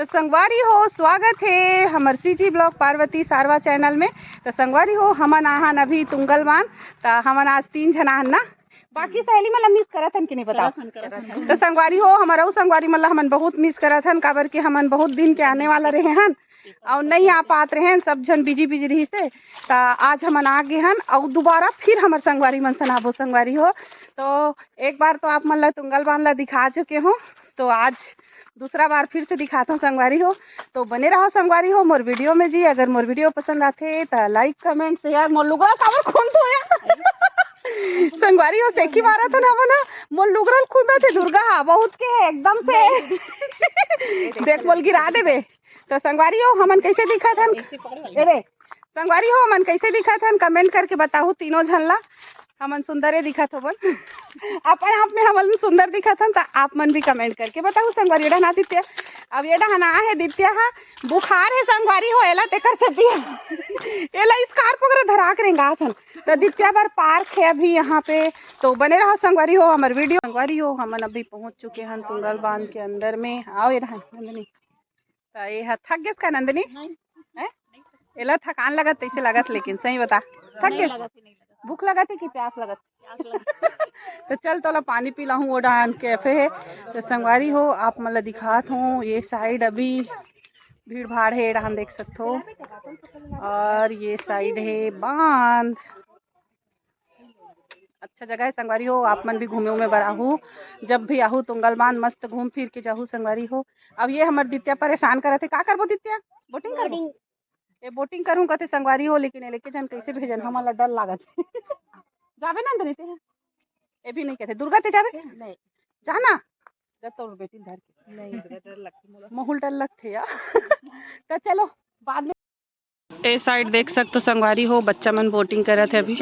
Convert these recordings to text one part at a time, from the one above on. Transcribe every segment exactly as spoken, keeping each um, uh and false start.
तो संगवारी हो, स्वागत हे हमर सीजी ब्लॉग पार्वती सारवा चैनल में। तो संगवारी हो, हमन आहन अभी तुंगल बांध। तो हमन आज तीन झन आहन ना, बाकी सहेली मन ला मिस करत हन कि नहीं, बताओ। करत हन, करत हन। तो संगवारी हो, हमर अउ संगवारी मन ला हमन बहुत मिस करत हन, काबर कि हमन बहुत दिन के आने वाला रहे हन और नहीं आ पात रहे हन, सब झन बिजी बिजी रहिसे। तो आज हमन आ गे हन और दोबारा फिर हमर संगवारी मन सन आबो संगवारी हो। तो एक बार तो आप मन ला तुंगल बांध ला दिखा चुके हों, तो आज दूसरा बार फिर से दिखात हों संगवारी हो। तो बने रहो संगवारी हो मोर वीडियो में जी। अगर मोर वीडियो पसंद आथे तो लाइक, कमेंट, शेयर। मोर लुगरा काबर खोंद होया? संगवारी हो, सेकी मारत हन हमन ह, मोर लुगरा ल खुंदत हे दुर्गा हा, बहुत के हे एकदम से। देख, मोल गिरा देबे। तो संगवारी हो, हमन कैसे दिखत हन? ए रे, संगवारी हो, हमन कैसे दिखत हन, कमेंट करके बताहू तीनों झन ला। हमन सुंदरे दिखत होबन। अपन आप में हमन सुंदर दिखत हन, त आप मन भी कमेंट करके बताहू संगवारी। ये डहन आदित्य, अब ये डहन आ हे दित्या हा, बुखार हे संगवारी हो एला, तेकर सेती एला स्कार्फ वगैरह धरा के रेंगात हन। तो दित्या बर पार्क हे अभी यहाँ पे, तो बने रहो संगवारी हो हमर वीडियो। संगवारी हो, हमन अभी पहुँच चुके हन तुंगल बांध के अंदर में। आओ ये डहन नंदनी। त ये ह थक गेस का नंदनी? नहीं। हैं? एला थकान लगत तइसे लगत, लेकिन सही बता, थक नहीं गेस? लगत ही नहीं लगत। भूख लगत हे कि प्यास लगत? प्यास लगत। तो चल, तोला पानी पिलाहूँ, वो डहन कैफे हे। तो संगवारी हो, आप मन ला दिखात हूँ, ये साइड अभी भीड़ भाड़ हे, डहन देख सकथो, और ये साइड हे बांध। अच्छा जगह हे संगवारी हो, आप मन भी घूमे उमे बर आहू, जब भी आहू तुंगल बांध मस्त घूम फिर के जाहू संगवारी हो। अब ये हमर दित्या परेशान करत हे, का करबो दित्या? बोटिंग करबो? बोटिंग। ये बोटिंग करूँ कथे संगवारी हो, लेकिन ये लेके जन कैसे भेजन, हमन ला डर लागत हे। जाबे नंदनी ते? ये भी नहीं कहते, दुर्गा ते जाबे? नहीं। जाना? जब तोर बेटी धर के। नहीं, डर लगथे मोला। महूल डर लगथे यार। तो चलो, बाद में। ए साइड देख सकथो संगवारी हो, बच्चा मन बोटिंग करत हे अभी।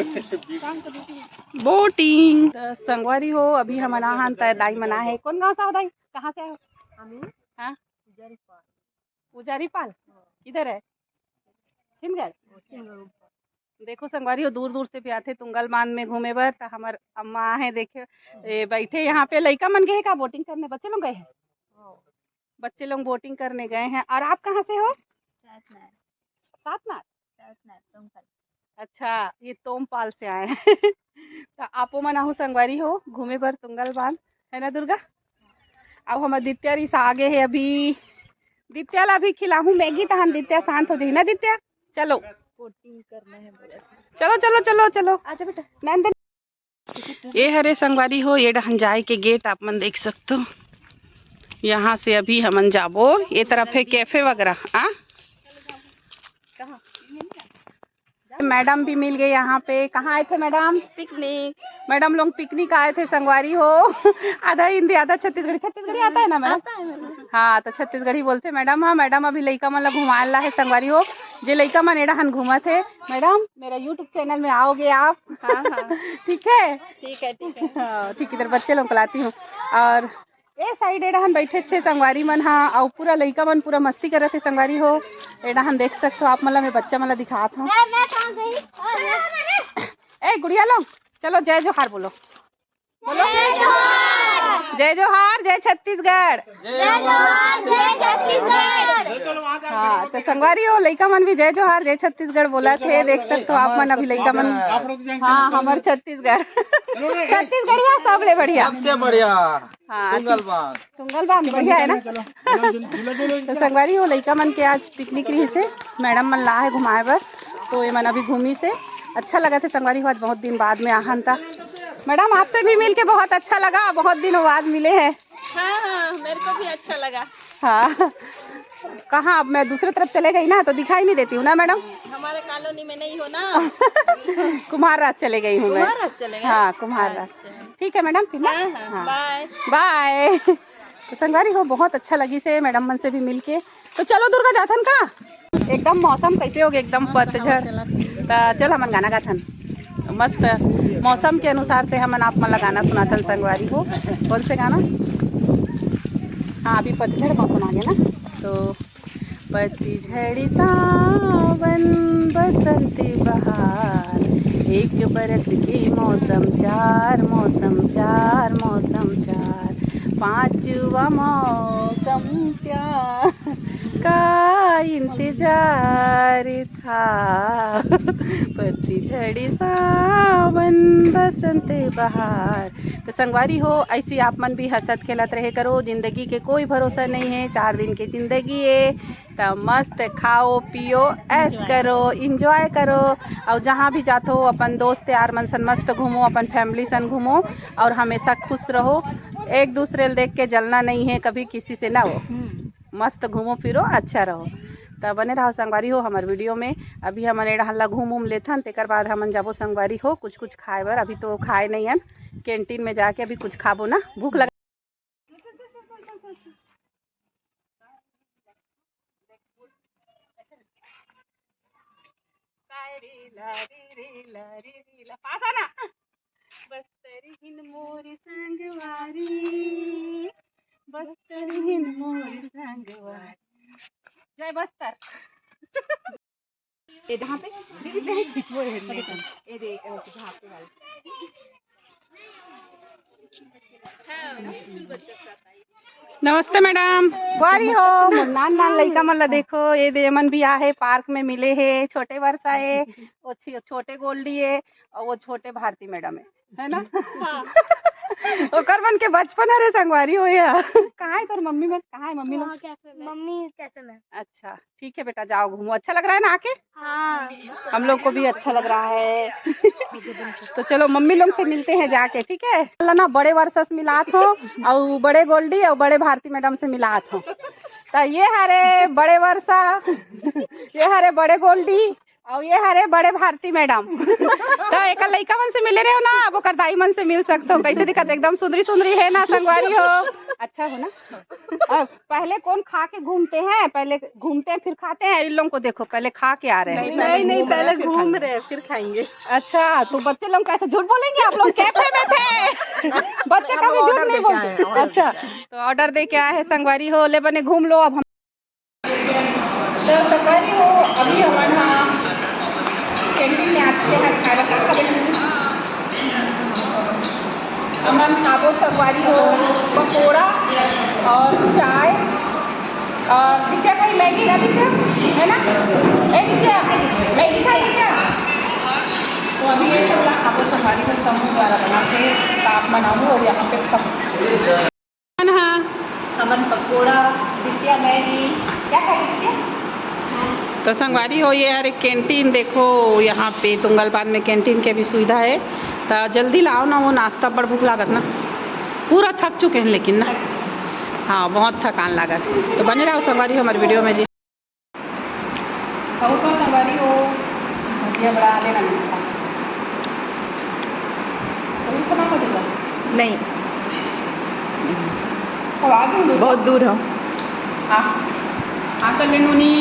बोटिंग। त संगवारी हो, अभी हमन आहन, त दाई मन आहे। कौन गांव से हो दाई? कहाँ से हो? हम ही? हाँ? पुजारी पाल। पुजारी पाल? हाँ। किधर है? छिंदगढ़? हाँ, छिंदगढ़ ऊपर। देखो संगवारी हो, दूर दूर से भी आथे तुंगल बांध में घूमे बर। त हमर अम्मा आहे, देखे, ए, बैठे यहाँ पे। लइका मन गए का बोटिंग करने? बच्चे लोग गए हैं? हाँ। बच्चे लोग बोटिंग करने गए हैं। और आप कहाँ से हो? सातनार। सातनार? सातनार, तोमपाल। अच्छा, ये तोमपाल से आए हैं। तो आपो मन आहू संगवारी हो घूमे बर तुंगल बांध, है ना दुर्गा? अब हमर दित्या रिसा आगे है अभी। दित्या ला अभी खिलाहूँ मैगी, तहन दित्या शांत हो जाही ना दित्या। चलो। बोटिंग करना है बोला। चलो, चलो, चलो, चलो। आजा बेटा। नंदन। ये हरे संगवारी हो, ये डहन जाए के गेट आप मन देख सकथो। यहाँ से अभी हमन जाबो, ये तरफ है कैफे वगैरह। आ? मैडम भी मिल गए यहाँ पे। कहाँ आए थे मैडम? पिकनिक। मैडम लोग पिकनिक आए थे संगवारी हो। आधा हिंदी आधा छत्तीसगढ़ी। छत्तीसगढ़ी आता है ना मैडम? आता है मैडम। हाँ, तो छत्तीसगढ़ी बोलथे मैडम। हाँ मैडम, अभी लइका मन ला घुमाए ला है संगवारी हो। जे लइका मन ए डहन घूमत हे, मैडम मेरा YouTube चैनल में आओगे आप? हाँ, हाँ। ठीक है? ठीक है, ठीक है। हाँ, ठीक, इधर बच्चे लोग को लाती हूँ। और ए साइड ए डहन बैठे छे संगवारी मन हा, अउ पूरा लइका मन पूरा मस्ती करत हे संगवारी हो। ए डहन देख सकथो आप मन ला, मैं बच्चा मन ला दिखात हूँ। ए गुड़िया लोग, चलो जय जोहार बोलो। बोलो। जय जोहार। जय जोहार, जय छत्तीसगढ़। जय जोहार, जय छत्तीसगढ़। हाँ, तो संगवारी हो, लइका मन भी जय जोहार, जय छत्तीसगढ़ बोलत हे। देख सकथो आप मन अभी लइका मन। हाँ, हमर छत्तीसगढ़। छत्तीसगढ़िया सबले बढ़िया। सबसे बढ़िया। हाँ, तुंगल बांध। तुंगल बांध बढ़िया है ना? तो संगवारी हो, लइका मन के आज पिकनिक रहिसे, मैडम मन ला हे घुमाए बर, तो ये मन अभी घूमिसे। अच्छा लगथे संगवारी हो, आज बहुत दिन बाद में आहन ता। मैडम, आपसे भी मिलके बहुत अच्छा लगा, बहुत दिनों बाद मिले हैं। हाँ, हाँ, मेरे को भी अच्छा लगा। हाँ, कहाँ, अब मैं दूसरे तरफ चले गई ना, तो दिखाई नहीं देती हूँ ना मैडम। हमारे कॉलोनी में नहीं हो ना। कुम्हार राज चले गई हूँ मैं। कुम्हार राज चले गए? हाँ, कुम्हार राज। अच्छा। ठीक है मैडम, फिर ना? हाँ, हाँ, हाँ। बाय। बाय। तो संगवारी हो, बहुत अच्छा लगिसे मैडम मन से भी मिलके। तो चलो दुर्गा, जाथन का? एकदम मौसम कैसे हो गया, एकदम पतझड़। त चल हमन गाना गाथन, मस्त मौसम के अनुसार से हमन आप मन ला गाना सुनाथन संगवारी हो। कौन से गाना? हाँ, अभी पतझड़ मौसम आ गया ना, तो पतझड़ सावन बसंत बहार, एक बरस के मौसम चार, मौसम चार, मौसम चार, पांचवा मौसम प्यार। हाँ, पतझड़ी सावन बसंत बहार। तो संगवारी हो, ऐसी आप मन भी हंसत खेलत रहे करो। जिंदगी के कोई भरोसा नहीं है, चार दिन की जिंदगी है, त मस्त खाओ पियो, ऐश करो, एंजॉय करो। और जहाँ भी जात हो, अपन दोस्त यार मन सन मस्त घूमो, अपन फैमिली सन घूमो, और हमेशा खुश रहो। एक दूसरे ल देख के जलना नहीं है कभी किसी से, ना हो। मस्त घूमो फिरो, अच्छा रहो। त बने रहो संगवारी हो हमर वीडियो में। अभी हमन ए डहर ला घूम उम लेथन, तेकर बाद हमन जाबो संगवारी हो कुछ कुछ खाए बर। अभी तो खाए नहीं हन, कैंटीन में जाके अभी कुछ खाबो ना, भूख लगा। पास आ ना। बस्तर हिन मोर संगवारी, बस्तर हिन मोर संगवारी। जय बस्तर। ये जहाँ पे दीदी, देख, खिंचवो रहे, ये देख, ये देख, जहाँ पे वाली। नमस्ते मैडम। संगवारी हो, मोर नान नान लइका मन ला देखो, ये दे मन भी आ है, पार्क में मिले है, छोटे वर्षा है, वो छी-, छोटे गोल्डी है, और वो छोटे भारती मैडम है, है ना? हाँ। ओकर मन के बचपन हरे संगवारी हो या। कहाँ है तोर मम्मी मन? कहाँ है मम्मी लोग? वहाँ कैफे में। मम्मी कैफे में। अच्छा, ठीक है बेटा, जाओ घूमो। अच्छा लग रहा है ना आके? हाँ। हम लोग को भी अच्छा लग रहा है। तो चलो मम्मी लोग से मिलते हैं जाके, ठीक है? चलो ना, बड़े वर्षा से मिलात हो, और बड़े गोल्डी और बड़े भारती मैडम से मिलात हो। तो ये हरे बड़े वर्षा, ये हरे बड़े गोल्डी, और ये हरे बड़े भारती मैडम। तो एकर लइका मन से मिले रहे हो ना, अब ओकर दाई मन से मिल सकते हो। कैसे दिखत? एकदम सुंदरी सुंदरी है ना संगवारी हो। अच्छा हो ना? अब पहले कौन खा के घूमते हैं, पहले घूमते हैं फिर खाते हैं। इन लोगों को देखो, पहले खा के आ रहे हैं। नहीं, नहीं, पहले घूम रहे हैं, फिर खाएंगे। अच्छा, तो बच्चे लोग कैसे झूठ बोलेंगे? आप लोग कैफे में थे। बच्चे कभी झूठ नहीं बोलते। अच्छा, तो ऑर्डर दे के आए हैं संगवारी हो, ले बने घूम लो। अब हम तो संगवारी हो, अभी हमन हा कैंटीन में आके है खाए बर। का खाबे? हमन खाबो संगवारी हो पकोड़ा और चाय। और दित्या खाई मैगी ना दित्या, है ना? ए दित्या, मैगी खाई दित्या। तो अभी ये सब ला खाबो संगवारी हो, समूह द्वारा बना के साथ बनाऊँ और यहाँ पे सब मन हा। हमन पकोड़ा, दित्या मैगी, क्या खाई दित्या? तो संगवारी हो, ये हरे कैंटीन देखो, यहाँ पे तुंगलपान में कैंटीन के भी सुविधा है। तो जल्दी लाओ ना, वो नाश्ता बड़ भूख लागत ना, पूरा थक चुके हैं लेकिन ना। हाँ, बहुत थकान लागत। तो बने रहो संगवारी हो हमर वीडियो में जी। बहुत संगवारी हो, भजिया बड़ा लेना नहीं था। तो भी खाना को देगा? नहीं। अब आ गई हूँ। बहुत दूर हो। हाँ, हाँ, कर ले नूनी।